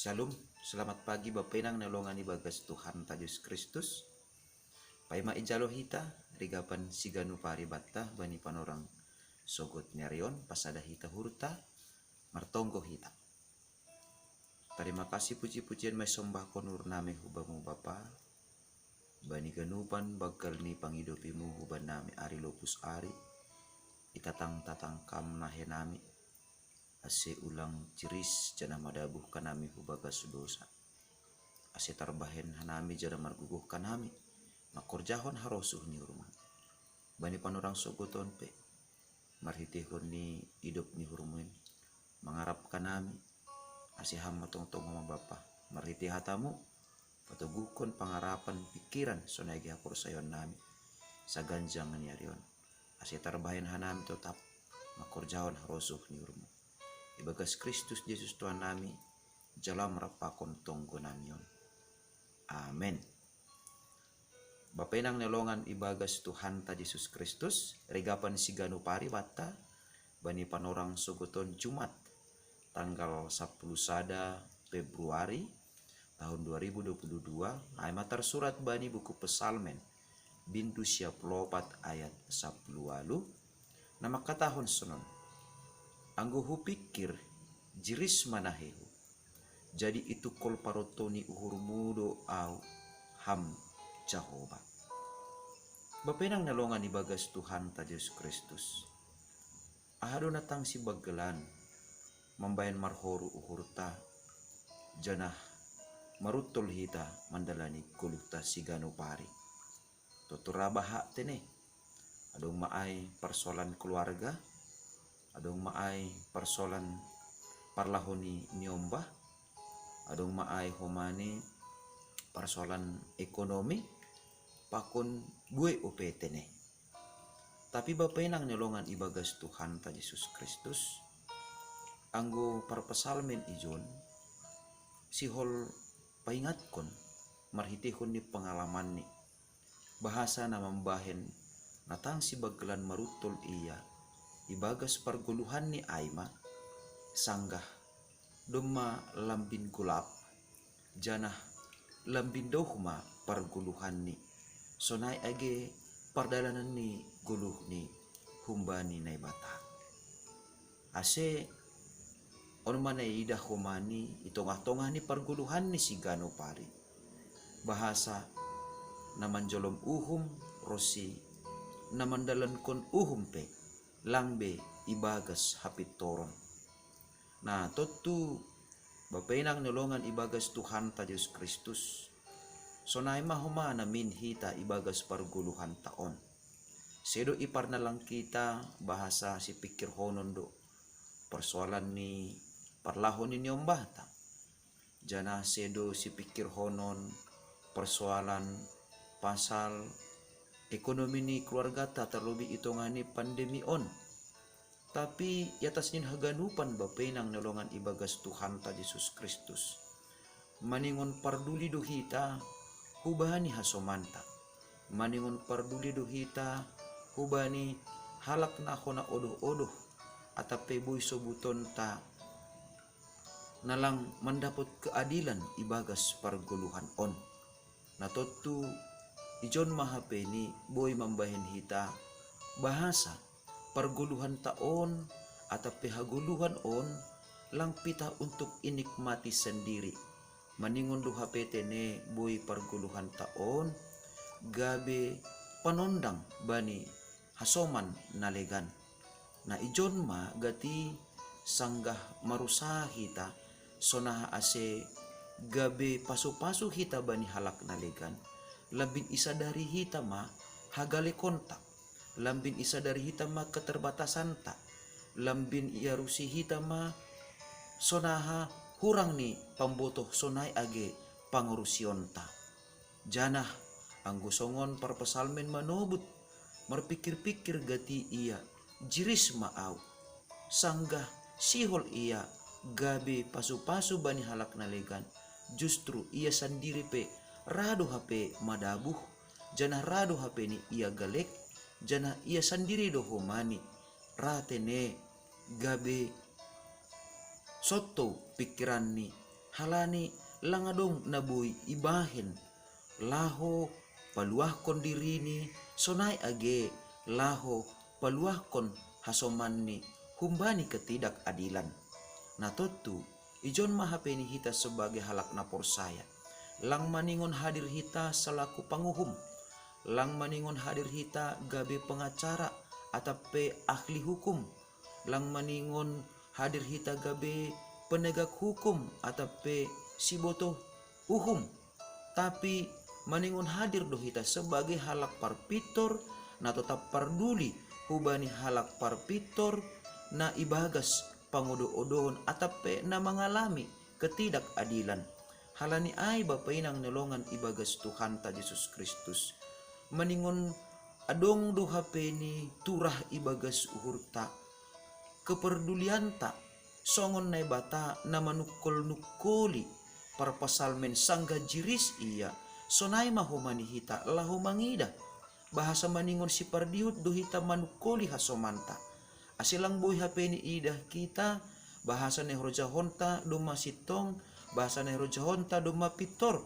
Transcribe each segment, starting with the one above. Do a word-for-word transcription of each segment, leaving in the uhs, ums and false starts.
Shalom, selamat pagi Bapa inang na longan ibagas Tuhan ta Jesus Kristus. Paima ijalo hita rigapan siganu paribatta bani panorang sogot ni arion, pasada hita hurta, martonggo hita. Terima kasih puji-pujian mai sombahkon urnami hubamu Bapa, bani ganupan banggal ni pangidopimu hubanami ari lopus ari, itatang-tatang kam nahenami, ase ulang ciris janah madabuh kanami hubagas dosa. Ase tarbahen hanami janah marguguh kanami, mangkorjahon harosuh ni urmu. Bani panorang sogoton pe, marhitehon ni idop ni urmu in, mangarap kanami, ase ham matongtong homa Bapa, marhitei hatamu, patoguhkon pangarapan pikiran sonai age haporsayaon nami, saganjang ni arion. Ase tarbahen hanami totap mangkorjahon harosuh ni urmu. Ibagas Kristus Jesus Tuhan nami, jalam rapakon tonggo nami on. Amen. Bapa inang na longan ibagas Tuhanta Jesus Kristus, rigapan siganu paribatta, bani panorang sogoton Jumat, tanggal sapuluh sada Februari tahun dua ribu dua puluh dua, ai ma tarsurat bani buku Psalmen, bindu siaplopat ayat sapuluh walu, na mangkatahon sonon: Anggo hupikir, jiris ma nahehu, jadi itungkol paruntol ni uhurmu do ahu, ham Jahowa. Bapa inang na longan ibagas Tuhanta Jesus Kristus, aha do na tang sibanggelan mambahen marhoru uhurta, janah maruntol hita mandalani goluhta siganu pari? Tontu ra bahat tene. Adong ma ai parsoalan keluarga, adong ma ai parsoalan parlahou ni niombah, adong ma ai homa ni parsoalan ekonomi, pakon buei ope tene. Tapi Bapa inang na longan ibagas Tuhanta Jesus Kristus, anggo parpsalmen ijon, sihol paingatkon marhiteihon ni pengalamanni, bahasa na mambahen na tang sibanggelan maruntol ia ibagas pargoluhanni ai ma, sanggah domma lambin golap, janah lambin douh ma pargoluhanni, sonai age pardalanan ni goluhni humbani Naibata. Ase on ma na iidah homa ni i tongah-tongah ni pargoluhanni siganu pari, bahasa na manjolom uhum ronsi na mandalankon uhum pe lang be ibagas hapintoron. Na tontu Bapa inang na longan ibagas Tuhanta Jesus Kristus, sonai ma homa namin hita ibagas pargoluhanta on. Sedo iparnalang hita bahasa sipingkirhonon do parsoalan ni parlahou ni niombahta, janah sedo sipingkirhonon parsoalan pasal ekonomi ni keluargata, terlebih i tongah ni pandemi on. Tapi i atas ni haganupan Bapa inang na longan ibagas Tuhanta Jesus Kristus, maningon parduli do hita hubani hasomanta, maningon parduli do hita hubani halak na hona odoh-odoh, atap pe boi sobutonta na lang mandapot keadilan ibagas pargoluhan on. Na tontu ijon ma hape ni boi mambahen hita bahasa pargoluhanta on atap pe hagoluhan on lang pitah untuk inikmati sandiri. Maningon do hape tene boi pargoluhanta on gabe panondang bani hasoman na legan. Na ijon ma gati sanggah marusaha hita sonaha ase gabe pasu-pasu hita bani halak na legan, lambin isadari hita ma hagalekonta, lambin isadari hita ma keterbatasanta, lambin iarusi hita ma sonaha hurang ni pambotoh sonai age pangarusionta. Janah anggo songon parpsalmen manobut, marpingkir-pingkir gati ia, jiris ma ahu. Sanggah sihol ia gabe pasu-pasu bani halak na legan, justru ia sandiri pe ra do hape madabuh, janah ra do hape ni ia galek, janah ia sandiri do homa ni ra tene gabe sontou pingkiranni, Halani lang adong na boi ibahen laho paluahkon dirini, sonai age laho paluahkon hasomanni humbani ketidakadilan. Na tontu, ijon ma hape ni hita sebagai halak na porsaya. Lang maningon hadir hita selaku panguhum, lang maningon hadir hita gabe pengacara atap pe ahli hukum, lang maningon hadir hita gabe penegak hukum atap pe sibotoh uhum. Tapi maningon hadir do hita sebagai halak parpintor na totap parduli hubani halak parpintor na ibagas pangodo-odohon atap pe na mangalami ketidakadilan. Halani ai, Bapa inang ni longan ibagas Tuhanta Jesus Kristus, maningon adong do hape ni turah ibagas uhurta, keperdulianta, songon Naibata na manungkol-nungkoli parpasalmen sanggah jiris ia, sonai ma homa ni hita laho mangidah. Bahasa maningon sipardihut do hita manungkoli hasomanta. Ase lang boi hape ni idah kita, bahasa na ihorjahonta domma sintong, bahasa na ihorjahonta domma pintor.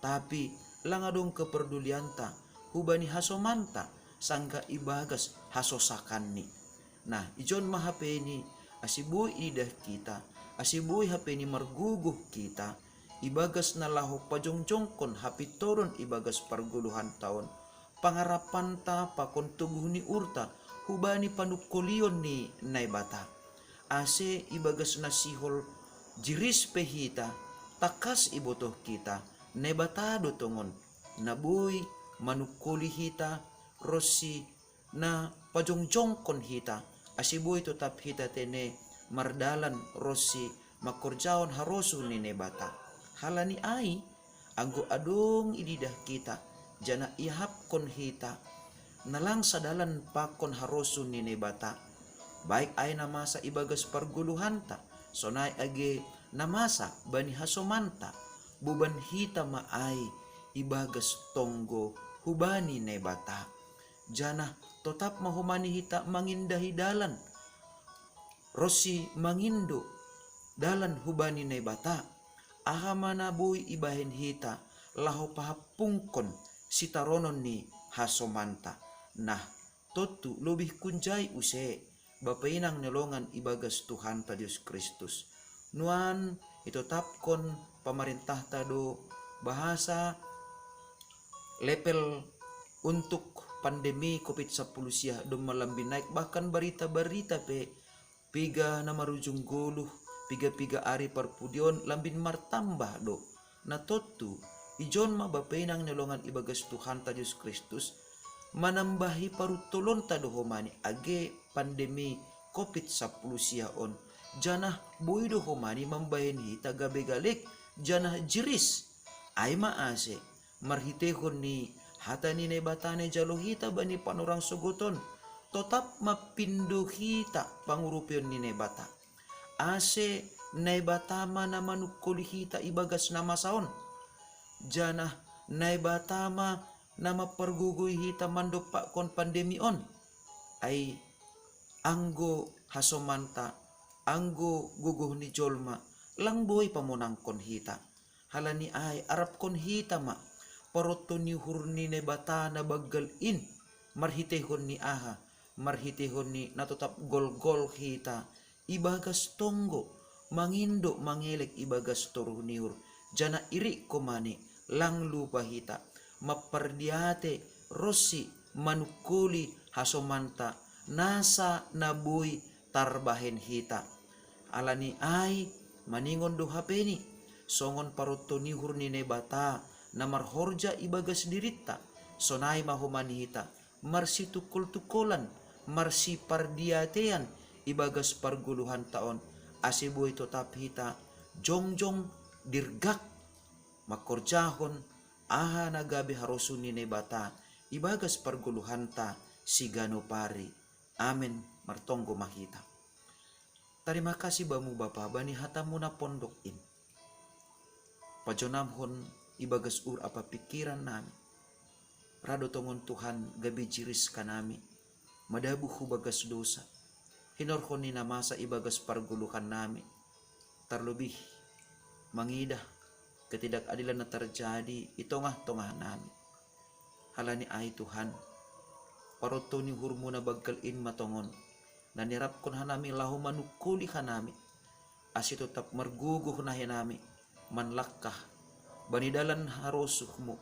Tapi lang adong keperdulianta hubani hasomanta, sanggah ibagas hasosakanni. Nah, ijon ma hape ni, ase boi idah kita, ase boi hape ni margogoh kita, ibagas na laho pajongjongkon hapintoron ibagas pargoluhanta on, pangarapanta pakon toguh ni uhurta hubani panungkolion ni Naibata. Ase ibagas na sihol jiris pe hita, tangkas ibotoh hita, Naibata do tongon na boi manungkoli hita ronsi na pajongjongkon hita, ase boi totap hita tene mardalan ronsi mangkorjahon harosuh ni Naibata. Halani ai, anggo adong ididah kita, janah iahapkon hita, na lang sadalan pakon harosuh ni Naibata, baik ai na masa ibagas pargoluhanta, sonai age na masa bani hasomanta, boban hita ma ai ibagas tonggo hubani Naibata. Janah totap ma homa ni hita mangindahi dalan, ronsi mangindo dalan hubani Naibata. Aha ma na boi ibahen hita laho pahampungkon sitaronon ni hasomanta? Nah, tontu lobih kunjai use, Bapa inang ni longan ibagas Tuhanta Jesus Kristus. Nuan itotapkon pamarentahta do bahasa level untuk pandemi covid sampulu sia domma lambin naik, bahkan barita-barita pe piga na marujung goluh, piga-piga ari parpudi on lambin martambah do. Na tontu, ijon ma Bapa inang ni longan ibagas Tuhanta Jesus Kristus, manambahi paruntolonta do homa ni age pandemi covid sampulu sia on, janah boi do homa ni mambahen hita gabe galek janah jiris. Ai ma ase, marhiteihon ni hata ni Naibata na ijalo hita bani panorang sogot on, totap ma pindo hita pangurupion ni Naibata. Ase Naibata ma na manungkoli hita ibagas na masa on, janah Naibata ma na mampargogoi hita mandompakkon pandemi on. Ai anggo hasomanta, anggo gogoh ni jolma, lang boi pamonangkon hita. Halani ai, arapkon hita ma paronto ni uhur ni Naibata na banggal in, marhiteihon ni aha? Marhiteihon ni na totap golgol hita ibagas tonggo, mangindo mangelek ibagas toruh ni uhur, janah irikko mane lang lupa hita mampardiate ronsi manungkoli hasomanta nasa na boi tarbahen hita. Alani ai, maningon do hapeni, songon paronto ni uhur ni Naibata na marhorja ibagas dirinta, sonai ma homa ni hita marsitungkol-tungkolan, marsipardiatean ibagas pargoluhanta on, ase boi totap hita jongjong dirgak mangkorjahon aha na gabe harosuh ni Naibata ibagas pargoluhanta siganup ari. Amen. Martonggo ma hita. Tarima kasih Bamu Bapa bani hatamu na pondok in. Pajonamhon ibagas uhur ampa pingkiran nami. Ra do tongon Tuhan gabe jiris hanami, madabuh hu bagas dosa, hinorhon ni na masa ibagas pargoluhan nami, tarlobih mangidah ketidakadilan na tarjadi i tongah-tongah nami. Halani ai Tuhan, parotto ni uhurmu na banggal in ma tongon, na nirapkon hanami laho manungkuli hanami, ase totap margogoh nahe nami manlangkah bani dalan harosuhmu,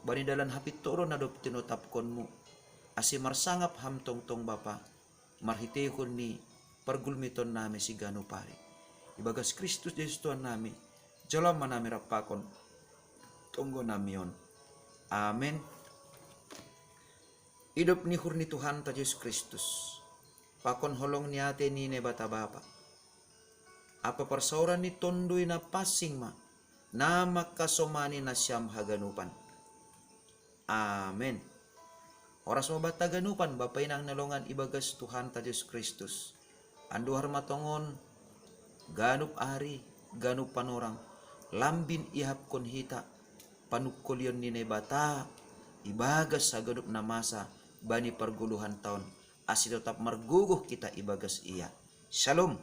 bani dalan hapintoron na dob tinotapkonmu, ase marsangap ham tongtong Bapa, marhiteihon ni pargulmiton nami siganup ari. Ibagas Kristus Jesus Tuhan nami, jalo ma nami rap pakon tonggo nami on. Amen. Idop ni uhur ni Tuhanta Jesus Kristus, pakon holong ni ate ni Naibata Bapa, ampa parsaoran ni Tonduy Napansing ma, na mangkasomani nasiam haganupan. Amen. Horas ma banta haganupan, bapa inang na longan ibagas Tuhanta Jesus Kristus. Anduhar ma tongon, ganup ari, ganup panorang, lambin iahapkon hita panungkulion ni Naibata ibagas haganup na masa bani pargoluhan taon, ase totap margogoh hita ibagas Ia. Shalom.